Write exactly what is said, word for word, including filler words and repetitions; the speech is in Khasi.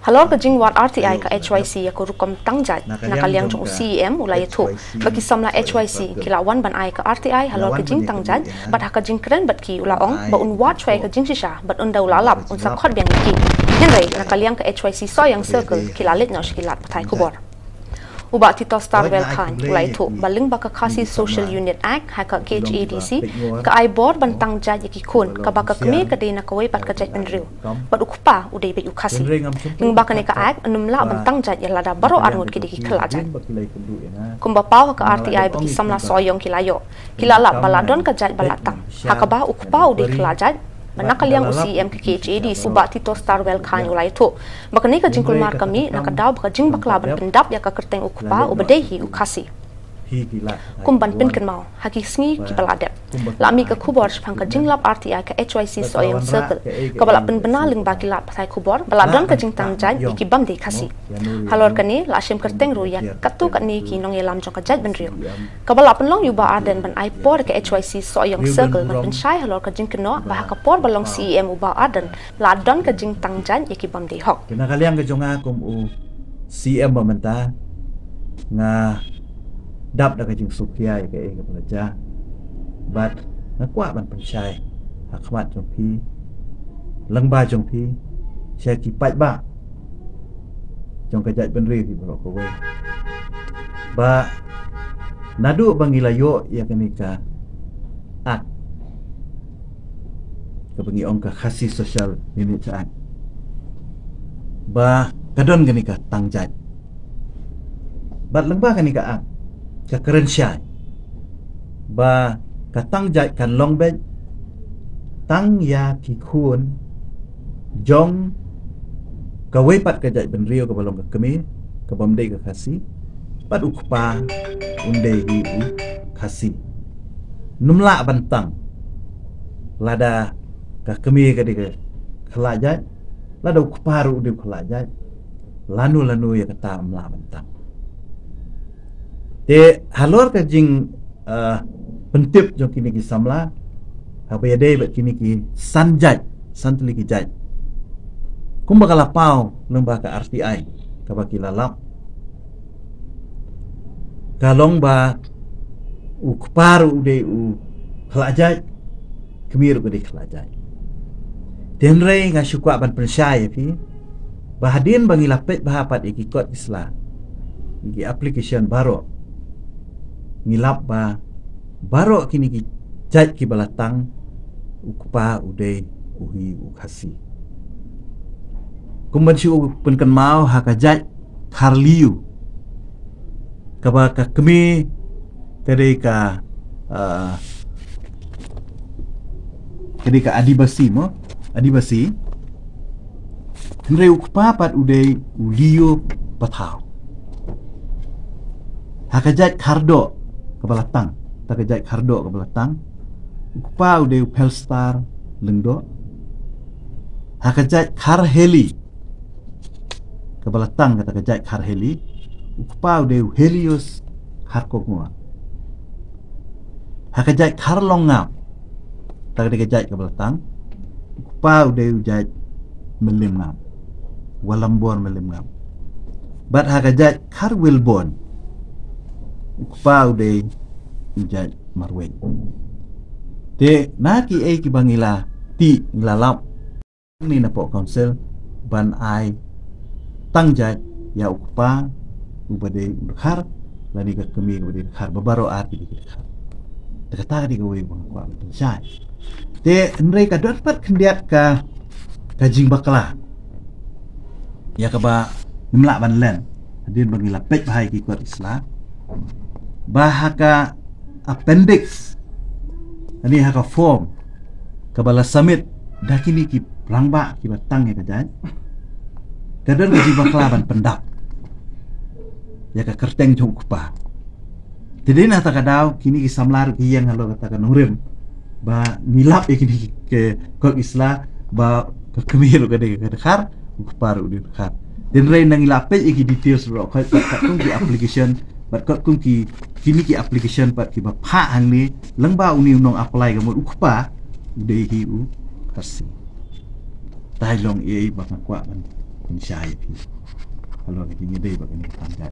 Halor ka jingwad R T I ka H Y C ïa ka rukom tang jait, na ka liang jong u C E M u la ïathuh ba ki samla H Y C ki la wan ban ai ka R T I halor ka jingtang jait, bad ha ka jingkren bad ki u la ong ba un wad shuwa ïa ka jingshisha, bad ynda u la lap un sa khot biang ïa ki. Hynrei na ka liang ka H Y C Sohiong Circle ki la leit noh sha ki lad pathai khubor. U Bah Tito Starwell Chyne u la ïathuh ba lyngba ka Khasi Social Unit Act ha ka K H A D C, ka ai bor ban tang jait ïa ki khun, kaba ka kmie ka dei na kawei pat ka jaitbynriew bad u kpa u dei beit u Khasi. Lyngba kane ka Act ym lah ban tang jait ïa lada baroh arngut ki dei ki khlad jait. Kumba paw ha ka R T I ba ki samla Sohiong ki la ïoh, ki la lap ba la don ka jait ba la tang, ha kaba u kpa u dei khlad jait. Bad na ka liang u C E M ka K H A D C, u Bah Tito Starwell Chyne u la ïathuh ba kane ka jingkulmar ka mih na ka daw ba ka jingbakla ban pyndap ïa ka kyrteng u kpa uba dei hi u Khasi. Kum ban pynkynmaw, ha ki sngi kiba la dep, la mih ka khubor shaphang ka jinglap R T I ka H Y C Sohiong Circle, kaba la pynbna lyngba ki lad pathai khubor ba la don ka jingtang jait ïa ki bym dei Khasi. Halor kane, la shim kyrteng ruh ïa katto katne ki nongïalam jong ka jaitbynriew. Kaba la pynlong ïa u Bah Ardent ban ai por ïa ka H Y C Sohiong Circle ban pynshai halor ka jingkynnoh ba ha ka por ba long C E M u Bah Ardent la don ka jingtang jait ïa ki bym dei hok. Te na ka liang ka jong nga kum u C E M ba mynta, nga dap da ka jingsngewkhia ïa kaei kaba la jia. Bad nga kwah ban pynshai ha khmat jong phi, lyngba jong phi, sha ki paidbah jong ka jaitbynriew hi baroh kawei, ba naduh ba ngi la ïoh ïa kane ka Act kaba ngi ong ka Khasi Social Unit Act, ba ka don kane ka tang jait. Bad lyngba kane ka Act ka kren shai ba ka tang jait kan long beit tang ïa ki khun jong kawei pat ka jaitbynriew kaba long ka kmie, ka bym dei ka Khasi, bad u kpa un dei hi u Khasi. Ym lah ban tang lada ka kmie ka dei ka khlad jait, lada u kpa ruh u dei u khlad jait, lano lano ïa kata ym lah ban tang. Te halor ka jing, eh, pyntip jong kine ki samla, haba ïadei bad kine ki san jait, san tylli ki jait, kumba ka la paw lyngba ka R T I kaba ki la lap, ka long ba u kpa ruh u dei u khlad jait, kmie ruh ka dei khlad jait. Te hynrei nga shu kwah ban pynshai ïa phi ba hadien ba ngi la peit bha pat ïa ki kot ki sla, ïa ki application baroh, ngi lap ba baroh kine ki jait kiba la tang, u kpa u dei u hi u Khasi. Kum ban shu pynkynmaw, ha ka jait Kharliu, kaba ka kmie ka dei ka, ah, ka dei ka Adibasi mo, Adibasi. Hynrei u kpa pat u dei u Liu Pathaw. Ha ka jait Khardoh kaba la tang, ta ka jait Khardoh kaba la tang, u kpa u dei u Phelstar Lyngdoh. Ha ka jait Kharheli kaba la tang, kata ka jait Kharheli, u kpa u dei u Helius Kharkongwa. Ha ka jait Kharlongngap, ta ka dei ka jait kaba la tang, u kpa u dei u jait Mylliem Ngap, Walambor Mylliem Ngap. Bad ha ka jait Kharwilbon, u kpa u dei u jait Marwei. Te na kiei kiba ngi la tih, ngi la lap ni na pok council ban ai tang jait ïa u kpa uba dei u dkhar, lane ka kmie kaba dei dkhar, ba baroh ar ki dei ki dkhar. Te kata ka dei kawei ba nga kwah ban pynshai. Te hynrei ka don pat khyndiat ka, ka jingbakla ïa kaba ngim lah ban len hadien ba ngi la peit bha ïa ki kot ki sla, ba ha ka appendix, ani ha ka form kaba la submit da kine ki rangbah kiba tang ïa ka jait, ka don ka jingbakla ban pyndap ïa ka kyrteng jong u kpa. Te dei na kata ka daw kine ki samla ruh ki ïeng halor kata ka nongrim ba ngi lap ïa kine ki kot ki sla ba ka kmie ruh ka dei ka dkhar, u kpa ruh u dei u dkhar. Te hynrei na ngi la peit ïa ki details baroh, katkum ki application, bad katkum ki, kine ki application pat kiba phah hangne, lyngba une u nong apply ka mut u kpa u dei hi u Khasi. Te long ei ba nga kwah ban Shai phi. Halor kine dei ba kine kan jai.